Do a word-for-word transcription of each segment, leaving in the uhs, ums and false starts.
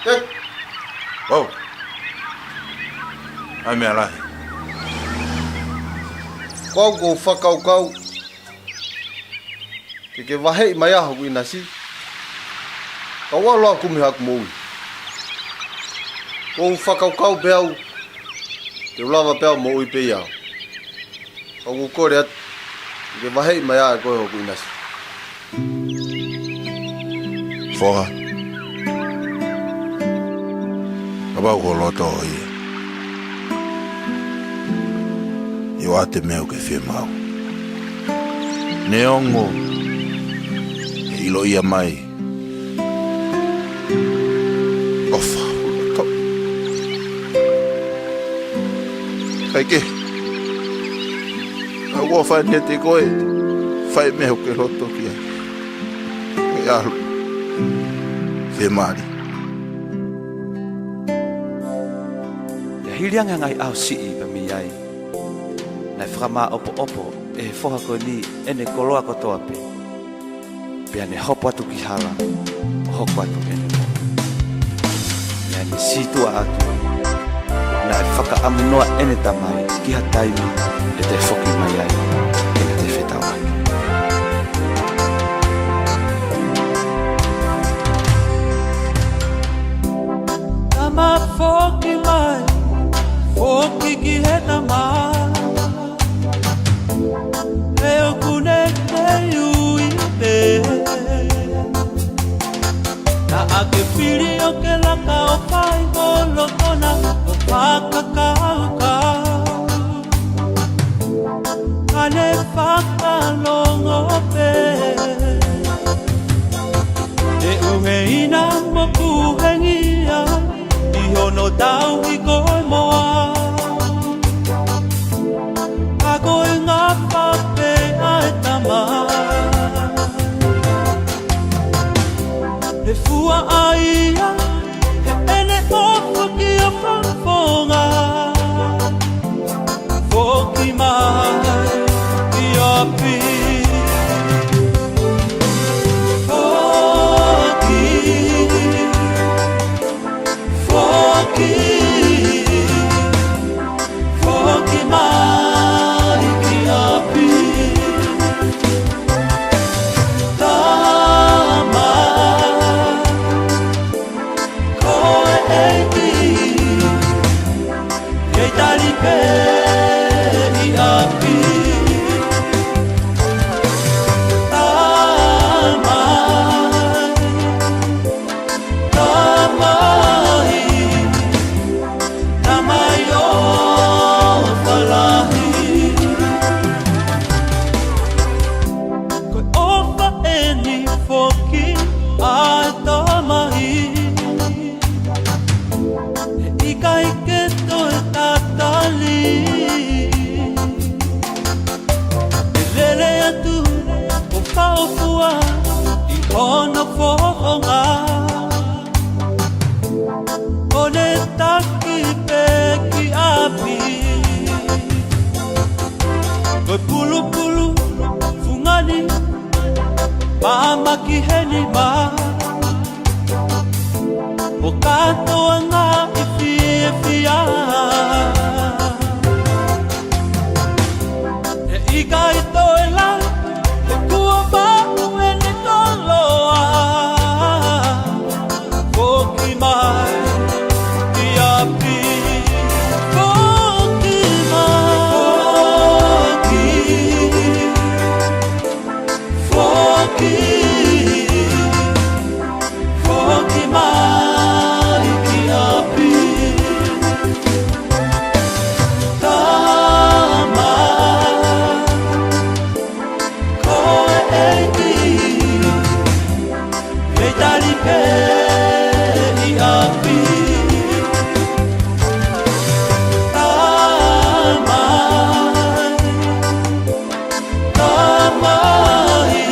Tek! Wow! ʻAi meʻa lahi. Ko au ʻoku ou fakakaukau ke ke vaheʻi mai ʻa hoku ʻinasi, ka u ʻalu ʻo kumi haku moʻui. ʻOku ou fakakaukau pē au te u lava pē au ʻo moʻui pē ia. Ka ʻoku ou kole atu ke ke vaheʻi mai ʻa koe hoku ʻinasi. Foha. Kapau ko ho loto ia, ʻio, ʻoatu e meʻa ʻoku ke fiemaʻu. Neongo ʻe ʻiloʻi mai ʻofa, loto, kaikehe, ka ʻoku ou fai ʻeni ʻiate koe, fai e meʻa ʻoku ke loto ki ai. Ke ʻalu, fiemālie. Pea hili ange ha ngaahi ʻaho siʻi pea mei ai, naʻe fakamāʻopoʻopo ʻe he foha ko eni ʻene koloa kotoa pē, pea ne hopo atu ki hala ʻo hoko atu ʻene moʻui. Pea ne sītuʻa atu, naʻe fakaʻamu noa ʻene tamai ki ha taimi ʻe toe foki mai ai ke ne toe fetauʻaki. Tama, foki mai, foki ki he tama. He ʻoku ne kei ui pē. Naʻa ke fili ʻo ke laka ʻo fai holo kona ʻo fakakaukau. Ka ne fakalongo pē. Te u heina mo kuhengia ʻi hono tauhi koe mo au. Ka ko e ngafa pē ʻa e tama, he fua ʻa ia heʻene ʻofa ki ho fofonga. Foki mai ki ʻapi. Foki, foki, foki mai ki ʻapi. Tama, ko e ʻEiki, kei tali pē ʻi ʻapi. Tama, Tamai, Tamai ʻofa lahi. Ko e ʻofa eni foki ʻa e Tamai, he ʻikai ke toe tatali. ʻE lele atu ʻo fāʻofua ʻi hono fofonga, ʻo ne taki pē ki ʻapi. Ko e pulupulu fungani māmani ki he nima, mo kātoa ngaahi fiefia. He ʻikai toe lahi, he kuo maʻu ʻene koloa. Foki mai ki ʻapi. Foki mai. Foki. Foki, foki mai ki ʻapi. Tama, ko e ʻEiki, kei tali pē ʻi ʻapi. Tama, Tamai,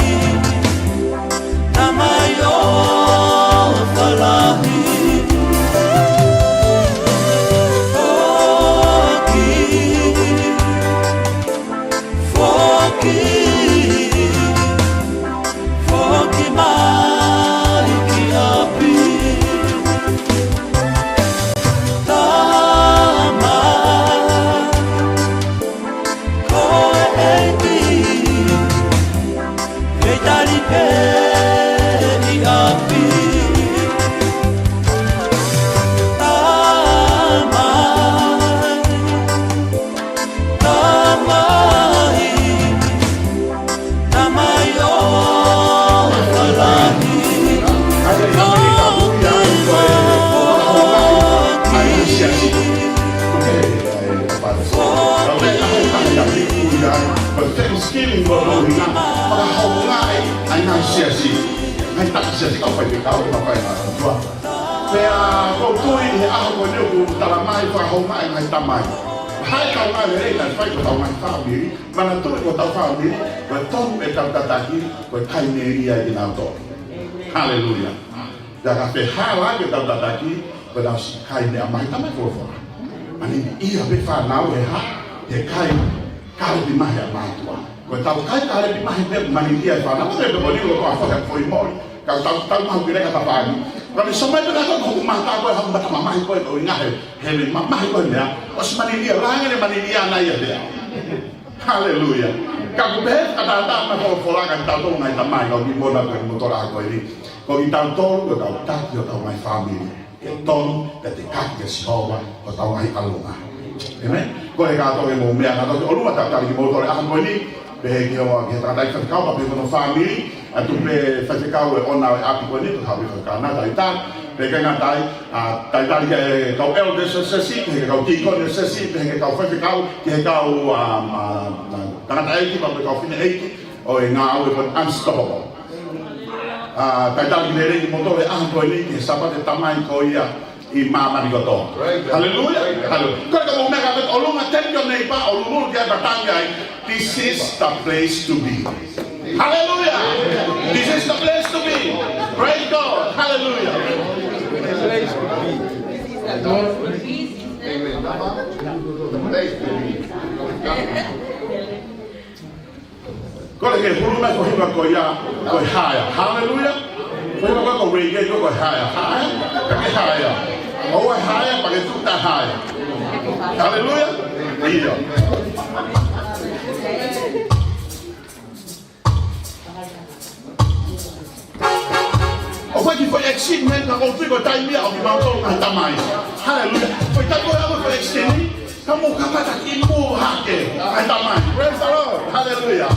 ʻi ʻapi. Tamai, Tamai, Tamai ʻofa lahi. Thanksgiving ko e ʻuhinga, fakahoungaʻi ʻa e ngaahi siasi, ngaahi taki siasi, kau faifekau, kau faifekau. Pea ʻoku ou tui he ʻaho ko eni ʻoku tala mai, fakahoungaʻi e ngaahi tamai. Haʻu e kaungā lelei naʻe fai ki hotau ngaahi fāmili, manatuʻi ko hotau fāmili, ko e tonu ʻetau tataki, ko e kai meʻa ia ʻe kinautolu. Haleluia. Pea ka fehālaaki ʻetau tataki, ko ʻetau siʻi kai meʻa mai, tamai folofola. Manini ia pē fānau he hā, he kai kālepi mahe ʻa mātuʻa. Ko ʻetau kai kālepi mahe pē, manini ia e fānau. Ko e pē ko eni ko e fakafoʻi moli. Ka tau, tau mahu ki leka tapaʻaki. Ka ne somai pē ka tau hoku mata ko e haʻu mata mamahi ko e ʻuhinga he, he mamahi ko e meʻa. ʻOsi manini ia, langi ne manini ia ʻana ia pea. Haleluia. Ka ʻoku pehē ʻa e tataki ʻa e folofola kia kitautolu ngaahi tamai, kau kimuʻa pea mo e motuʻa ko eni. Ko kitautolu, ko ʻetau taki hotau ngaahi fāmili. Ke tonu, ke tekaki kia Sihova, ko hotau ngaahi ʻalunga. ʻĒmeni. Ko e kātoa ke mou meʻa kātoa ki ʻolunga, tau tali kimoutolu he ʻaho ko eni, pehē ki he hoa, ki he tangataʻeiki faifekau, pea pehē ki hono fāmili, ʻa e tupe faifekau ʻe ʻoua ʻe ʻapi ko eni, tau haʻu ʻi he kānata ʻi tā, pea ke ngata ai, ʻa, talitali ki he kau elders ʻo e siasi, ki he kau tīkoni ʻo e siasi, ki he kau faifekau, ki he kau, um, uh, uh, tangataʻeiki, pea mo e kau fineʻeiki, ʻo e ngāue ko e Unstoppable. ʻA, talitali lelei kimoutolu he ʻaho ko eni ki he Sāpate Tamai ko ia ʻi māmani kotoa. Haleluia. Haleluia. Ko e ka mou meʻa kātoa ki ʻolunga, tell your neighbor, ʻo lululu ki ai pea tangi ai. This is the place to be. Hallelujah. This is the place to be. Praise God. Hallelujah. Amen. Ko e ke hulu mai ko e hiva ko ia, ko e higher. Hallelujah. Ko e hiva ko e ko e reggae ko e ko e higher. Higher. Ka ke higher. ʻOua ʻe higher, pea ke tuʻu higher. Hallelujah. ʻIo. ʻOku ʻi ai e kiʻi foʻi excitement, ka ʻoku ou tui ko e taimi ia ʻo kimautolu ngaahi tamai. Haleluia. Ko e taimi ko ē ʻoku ʻi ai e foʻi excitement, ka mou kamata ke mou hake ngaahi tamai. Praise the Lord. Haleluia.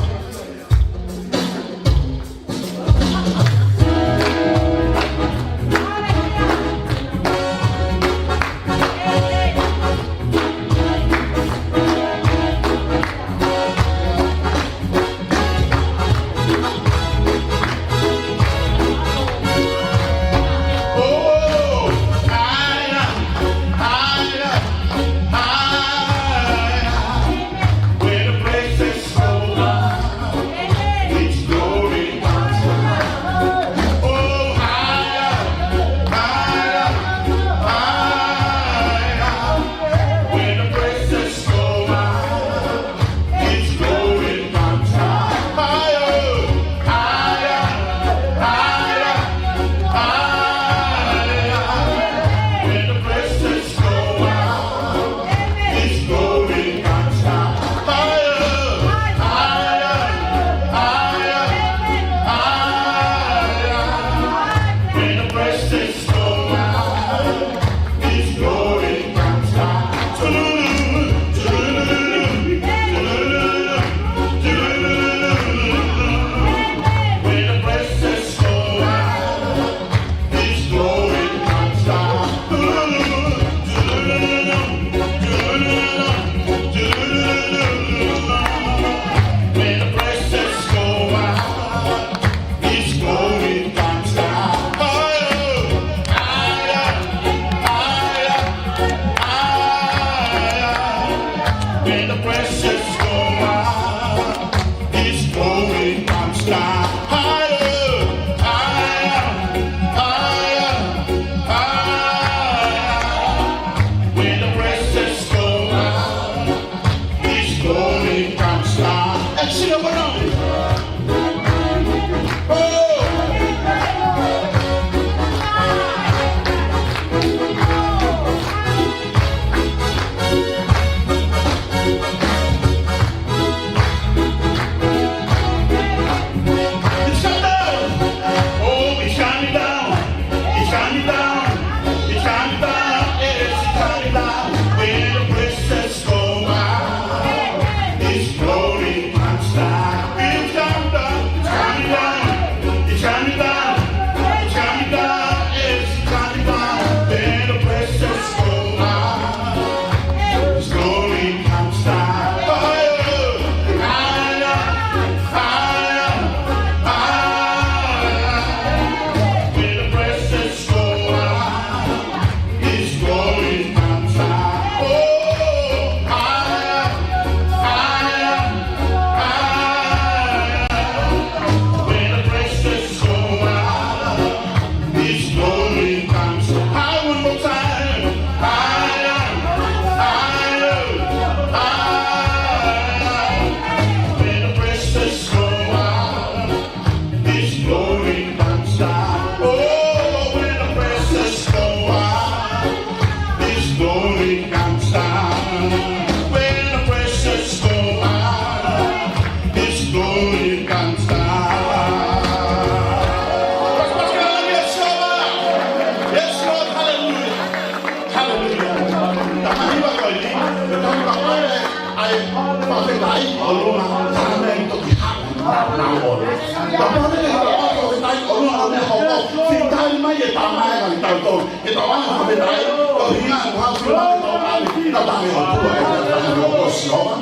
Kapau leva ʻe tau ʻofa ʻo fetaʻi ʻo lua ʻo meʻa hoko, fetaʻi mai e Tamai ʻa kitautolu. Ke tau ʻofa ʻo fetaʻi, ko e ʻuhinga ko e hā fua ke tau ʻave, ka tangi ʻOtua ʻe tangi ʻo Sihova.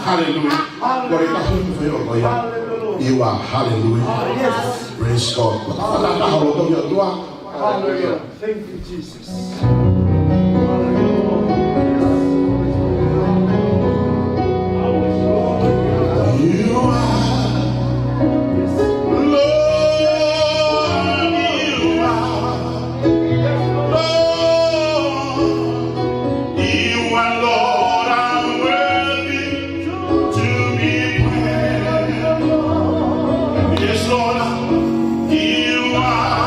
Hallelujah. Ko e tahu ni fai ʻo ko ia. You are. Hallelujah. Praise God. Fakataha ʻo lotu ki he ʻOtua. Hallelujah. Thank you, Jesus. You are Lord, you are Lord. You are Lord and worthy to be praised. Yes, Lord, you are.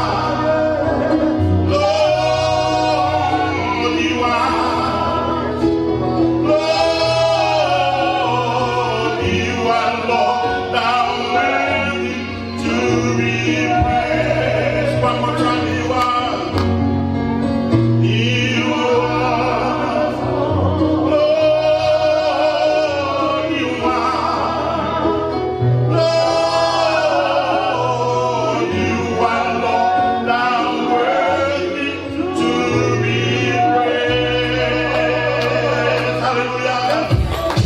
Lord, you are. Lord, you are Lord and worthy to be praised. One more time, you are.